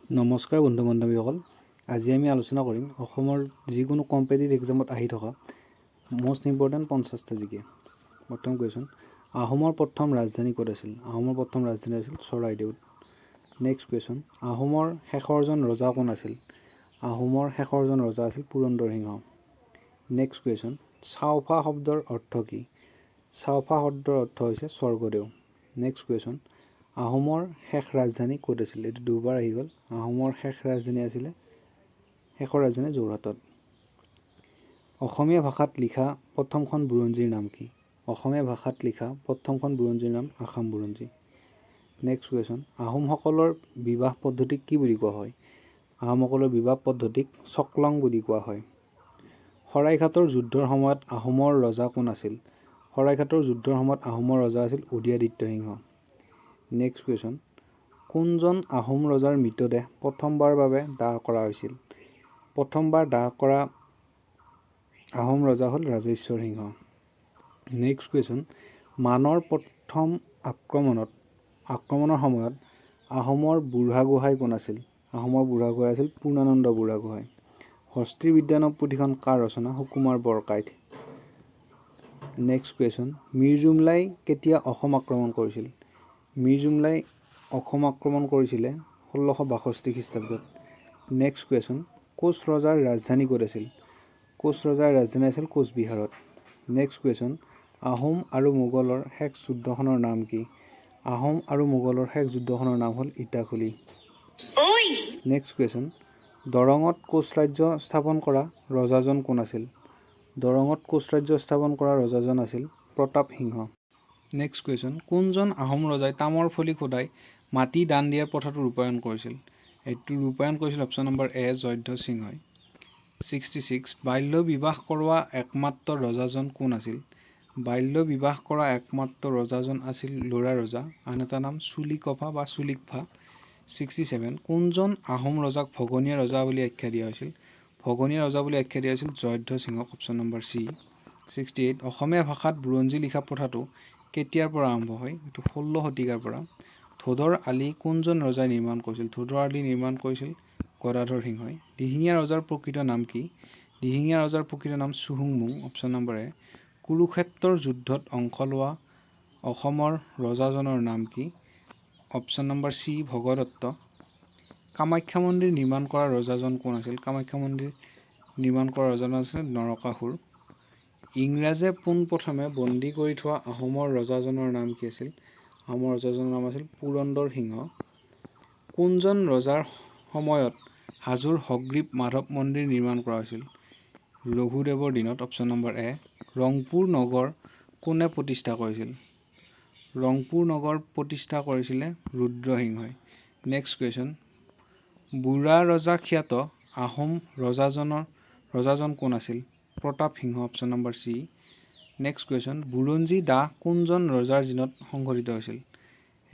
নমস্কাৰ বন্ধু বান্ধৱীসকল, আজি আমি আলোচনা কৰিম অসমৰ যিকোনো কম্পিটিটিভ এক্সামত আহি থকা মষ্ট ইম্পৰ্টেণ্ট 50টা জিকে। প্ৰথম কুৱেশ্যন, আহোমৰ প্ৰথম ৰাজধানী ক'ত আছিল? আহোমৰ প্ৰথম ৰাজধানী আছিল চৰাইদেউত। নেক্সট কুৱেশ্যন, আহোমৰ শেষৰজন ৰজা কোন আছিল? আহোমৰ শেষৰজন ৰজা আছিল পুৰন্দৰ সিংহ। নেক্সট কুৱেশ্যন, চাওফা শব্দৰ অৰ্থ কি? চাওফা শব্দৰ অৰ্থ হৈছে স্বৰ্গদেউ। নেক্সট কুৱেশ্যন, আহোমৰ শেষ ৰাজধানী ক'ত আছিল? এইটো দুবাৰ আহি গ'ল। আহোমৰ শেষ ৰাজধানী আছিলে, শেষৰ ৰাজধানী যোৰহাটত। অসমীয়া ভাষাত লিখা প্ৰথমখন বুৰঞ্জীৰ নাম কি? অসমীয়া ভাষাত লিখা প্ৰথমখন বুৰঞ্জীৰ নাম আসাম বুৰঞ্জী। নেক্সট কুৱেশ্যন, আহোমসকলৰ বিবাহ পদ্ধতিক কি বুলি কোৱা হয়? আহোমসকলৰ বিবাহ পদ্ধতিক চকলং বুলি কোৱা হয়। শৰাইঘাটৰ যুদ্ধৰ সময়ত আহোমৰ ৰজা কোন আছিল? শৰাইঘাটৰ যুদ্ধৰ সময়ত আহোমৰ ৰজা আছিল উদয়াদিত্য সিংহ। নেক্সট কুৱেশ্যন, কোনজন আহোম ৰজাৰ মৃতদেহ প্ৰথমবাৰৰ বাবে দাহ কৰা হৈছিল? প্ৰথমবাৰ দাহ কৰা আহোম ৰজা হ'ল ৰাজেশ্বৰ সিংহ। নেক্সট কুৱেশ্যন, মানৰ প্ৰথম আক্ৰমণৰ সময়ত আহোমৰ বুঢ়াগোহাঁই কোন আছিল? আহোমৰ বুঢ়াগোহাঁই আছিল পূৰ্ণানন্দ বুঢ়াগোহাঁই। হস্তি বিদ্যানৱ পুথিখন কাৰ ৰচনা? সুকুমাৰ বৰকাইথ। নেক্সট কুৱেশ্যন, মীৰজুমলাই কেতিয়া অসম আক্ৰমণ কৰিছিল? মীৰজুমলাই অসম আক্ৰমণ কৰিছিলে 1662 খ্ৰীষ্টাব্দত। নেক্সট কুৱেশ্যন, কোচ ৰজাৰ ৰাজধানী ক'ত আছিল? কোচ ৰজাৰ ৰাজধানী আছিল কোচবিহাৰত। নেক্সট কুৱেশ্যন, আহোম আৰু মোগলৰ শেষ যুদ্ধখনৰ নাম কি? আহোম আৰু মোগলৰ শেষ যুদ্ধখনৰ নাম হ'ল ইটাখুলি। নেক্সট কুৱেশ্যন, দৰঙত কোচ ৰাজ্য স্থাপন কৰা ৰজাজন কোন আছিল? দৰঙত কোচ ৰাজ্য স্থাপন কৰা ৰজাজন আছিল প্ৰতাপ সিংহ। নেক্সট কুৱেশ্যন, কোনজন আহোম ৰজাই তামৰ ফলি খোদাই মাটি দান দিয়াৰ প্ৰথাটো ৰূপায়ণ কৰিছিল? এইটো ৰূপায়ণ কৰিছিল অপশ্যন নম্বৰ এ, জয়ধ্বজ সিংহই। 66, বাল্য বিবাহ কৰোৱা একমাত্ৰ ৰজাজন কোন আছিল? বাল্য বিবাহ কৰা একমাত্ৰ ৰজাজন আছিল ল'ৰা ৰজা, আন এটা নাম চুলিকফা বা চুলিকফা। 67, কোনজন আহোম ৰজাক ভগনীয়া ৰজা বুলি আখ্যা দিয়া হৈছিল? ভগনীয়া ৰজা বুলি আখ্যা দিয়া হৈছিল জয়ধ্বজ সিংহক, অপশ্যন নম্বৰ চি। 68, অসমীয়া ভাষাত বুৰঞ্জী লিখা প্ৰথাটো কেতিয়াৰ পৰা আৰম্ভ হয়? এইটো 16 শতিকাৰ পৰা। ধোদৰ আলি কোনজন ৰজাই নিৰ্মাণ কৰিছিল? ধোদৰ আলি নিৰ্মাণ কৰিছিল গদাধৰ সিংহই। দিহিঙীয়া ৰজাৰ প্ৰকৃত নাম কি? দিহিঙীয়া ৰজাৰ প্ৰকৃত নাম চুহুংমুং, অপশ্যন নম্বৰ এ। কুৰুক্ষেত্ৰৰ যুদ্ধত অংশ লোৱা অসমৰ ৰজাজনৰ নাম কি? Option number C, Bhagadatta. Kamakhya মন্দিৰ নিৰ্মাণ কৰা ৰজাজন কোন আছিল? কামাখ্যা মন্দিৰ নিৰ্মাণ কৰা ৰজাজন আছিল নৰকাসুৰ। ইংৰাজে পোনপ্ৰথমে বন্দী কৰি থোৱা আহোমৰ ৰজাজনৰ নাম কি আছিল? আহোমৰ ৰজাজনৰ নাম আছিল পুৰন্দৰ সিংহ। কোনজন ৰজাৰ সময়ত হাজোৰ হগ্ৰীৱ মাধৱ মন্দিৰ নিৰ্মাণ কৰা হৈছিল? ৰঘুদেৱৰ দিনত, অপশ্যন নম্বৰ এ। ৰংপুৰ নগৰ কোনে প্ৰতিষ্ঠা কৰিছিল? ৰংপুৰ নগৰ প্ৰতিষ্ঠা কৰিছিলে ৰুদ্ৰসিংহই। নেক্সট কুৱেশ্যন, বুঢ়া ৰজা খ্যাত আহোম ৰজাজন কোন আছিল? প্ৰতাপ সিংহ, option number C. Next question, বুৰঞ্জী দাহ কোনজন ৰজাৰ দিনত সংঘটিত হৈছিল?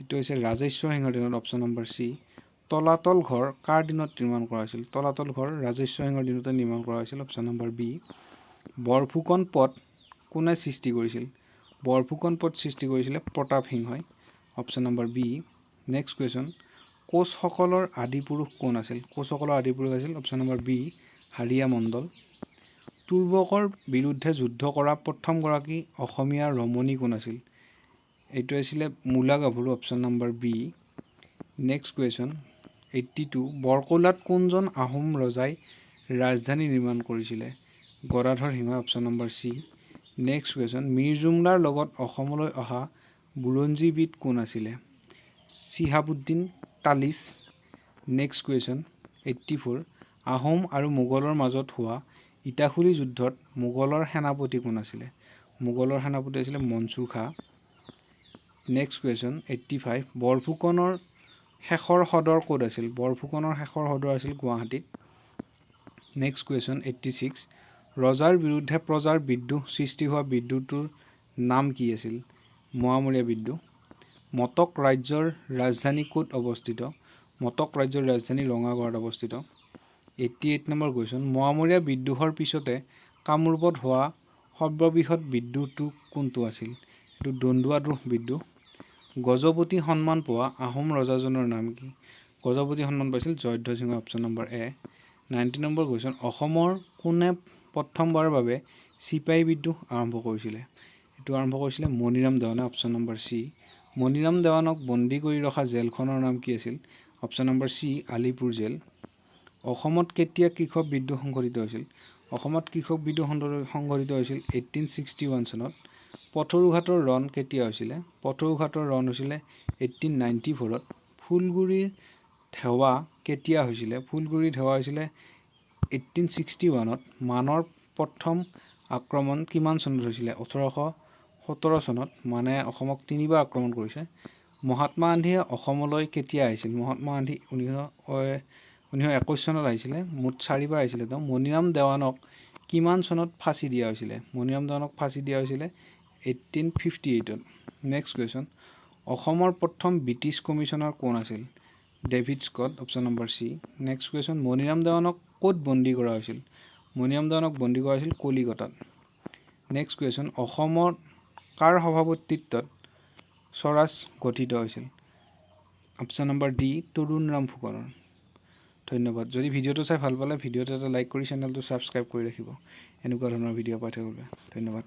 এইটো হৈছে ৰাজেশ্বৰ সিংহৰ দিনত, অপশ্যন নম্বৰ চি। তলাতল ঘৰ কাৰ দিনত নিৰ্মাণ কৰা হৈছিল? তলাতল ঘৰ ৰাজেশ্বৰ সিংহৰ দিনতে নিৰ্মাণ কৰা হৈছিল, অপশ্যন নম্বৰ বি। বৰফুকন পদ কোনে সৃষ্টি কৰিছিল? বৰফুকন পদ সৃষ্টি কৰিছিলে প্ৰতাপ সিংহই, option number B. Next question, কোচসকলৰ Adipurush কোন আছিল? কোচসকলৰ আদিপুৰুষ আছিল অপশ্যন নম্বৰ বি, হাৰিয়া মণ্ডল। তুৰ্বকৰ বিৰুদ্ধে যুদ্ধ কৰা প্ৰথমগৰাকী অসমীয়া ৰমণী কোন আছিল? এইটো আছিলে মূলা গাভৰু, option number B. Next question, 82, বৰকোলাত কোনজন আহোম ৰজাই ৰাজধানী নিৰ্মাণ কৰিছিলে? গদাধৰ সিংহ, option number C. Next question, মীৰজুমলাৰ লগত অসমলৈ অহা বুৰঞ্জীবিদ কোন আছিলে? চিহাবুদ্দিন তালিছ। নেক্সট কুৱেশ্যন, 84, আহোম আৰু মোগলৰ মাজত হোৱা ইটাখুলি যুদ্ধত মোগলৰ সেনাপতি কোন আছিলে? মোগলৰ সেনাপতি আছিলে মনচুৰ খাঁ। নেক্সট কুৱেশ্যন, 85, বৰফুকনৰ শেষৰ সদৰ ক'ত আছিল? বৰফুকনৰ শেষৰ সদৰ আছিল গুৱাহাটীত। নেক্সট কুৱেশ্যন, 86, ৰজাৰ বিৰুদ্ধে প্ৰজাৰ বিদ্ৰোহ সৃষ্টি হোৱা বিদ্ৰোহটোৰ নাম কি আছিল? মোৱামৰীয়া বিদ্ৰোহ। মটক ৰাজ্যৰ ৰাজধানী ক'ত অৱস্থিত? মটক ৰাজ্যৰ ৰাজধানী ৰঙাগড়ত অৱস্থিত। 88 নম্বৰ কুৱেশ্যন, মোৱামৰীয়া বিদ্ৰোহৰ পিছতে কামৰূপত হোৱা সৰ্ববৃহৎ বিদ্ৰোহটো কোনটো আছিল? এইটো দন্দুৱা বিদ্ৰোহ। গজপতি সন্মান পোৱা আহোম ৰজাজনৰ নাম কি? গজপতি সন্মান পাইছিল জয়ধ্বজ সিংহ, অপশ্যন নম্বৰ এ। 90 নম্বৰ কুৱেশ্যন, অসমৰ কোনে প্ৰথমবাৰৰ বাবে চিপাহী বিদ্ৰোহ আৰম্ভ কৰিছিলে? এইটো আৰম্ভ কৰিছিলে মণিৰাম দেৱানে, অপশ্যন নম্বৰ চি। মণিৰাম দেৱানক বন্দী কৰি ৰখা জেলখনৰ নাম কি আছিল? Option number C, Alipur jail. অসমত কেতিয়া কৃষক বিদ্ৰোহ সংঘটিত হৈছিল? অসমত কৃষক বিদ্ৰোহ সংঘটিত হৈছিল 1861 চনত। পথৰুঘাটৰ ৰণ কেতিয়া হৈছিলে? পথৰুঘাটৰ ৰণ হৈছিলে 1894ত। ফুলগুৰিৰ ধেৱা কেতিয়া হৈছিলে? ফুলগুৰিৰ ধেৱা হৈছিলে 1861ত। মানৰ প্ৰথম আক্ৰমণ কিমান চনত হৈছিলে? 1817 চনত। মানে অসমক তিনিবাৰ আক্ৰমণ কৰিছে। মহাত্মা গান্ধীয়ে অসমলৈ কেতিয়া আহিছিল? মহাত্মা গান্ধী 1921 চনত আহিছিলে। মুঠ চাৰিবাৰ আহিছিলে তেওঁ। মণিৰাম দেৱানক কিমান চনত ফাঁচি দিয়া হৈছিলে? মণিৰাম দেৱানক ফাঁচি দিয়া হৈছিলে 1858ত। নেক্সট কুৱেশ্যন, অসমৰ প্ৰথম ব্ৰিটিছ কমিশ্যনাৰ কোন আছিল? David Scott, option number C. Next question, Maniram দেৱানক ক'ত বন্দী কৰা হৈছিল? মণিৰাম দেৱানক বন্দী কৰা হৈছিল কলিকতাত। নেক্সট কুৱেশ্যন, অসমত কাৰ সভাপতিত্বত স্বৰাজ গঠিত হৈছিল? অপশ্যন নম্বৰ ডি, তৰুণৰাম ফুকনৰ। ধন্যবাদ। যদি ভিডিঅ'টো চাই ভাল পালে, ভিডিঅ'টো এটা লাইক কৰি চেনেলটো ছাবস্ক্ৰাইব কৰি ৰাখিব এনেকুৱা ধৰণৰ ভিডিঅ' পাই থাকিবলৈ। ধন্যবাদ।